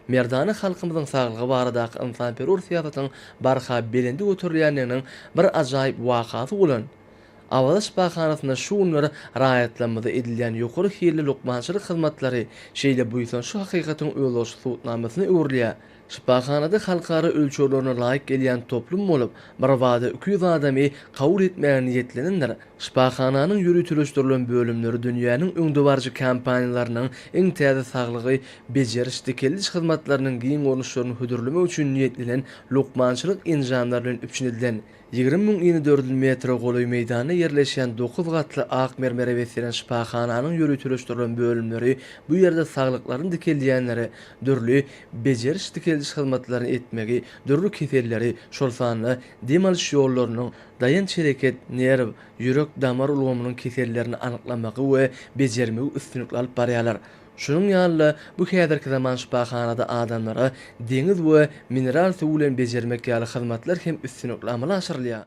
Merdana halkymyzyň saglygy baradaky ynsanperwer syýasatynyň barha belende göterilýändiginiň bir ajaýyp wakasy bolan Awaza şypahanasynda şu günler raýatlarymyza edilýän ýokary hilli lukmançylyk hyzmatlary şeýle buýsançly hakykatyň özboluşly subutnamasyna öwrülýär. Şypahanada halkara ölçeglerine laýyk gelýän toplum bolup, birbada 200 adamy kabul etmäge niýetlenendir. Şypahananyň ýöriteleşdirilen bölümleri dünýäniň öňdebaryjy kompaniýalarynyň iň täze saglygy bejeriş-dikeldiş hyzmatlarynyň giň görnüşlerini hödürlemek üçin niýetlenen lukmançylyk enjamlary bilen üpjün edilen. 20 000 inedördül metre golaý meýdanda ýerleşýän dokuz gatly ak mermere beslenen şypahananyň ýöriteleşdirilen bölümleri bu ýerde saglyklaryny dikeldýänlere dürli bejeriş-dikeldiş hyzmatlaryny etmegi, dürli keselleri, şol sanda dem alyş ýollarynyň, daýanç-hereket, nerw, ýürek-damar ulgamynyň kesellerini anyklamagy we bejermegi üstünlikli alyp barýarlar. Şunuň ýaly-da, bu häzirki zaman şypahanada adamlara deňiz we mineral suwy bilen bejermek ýaly hyzmatlar hem üstünlikli amala aşyrylýar.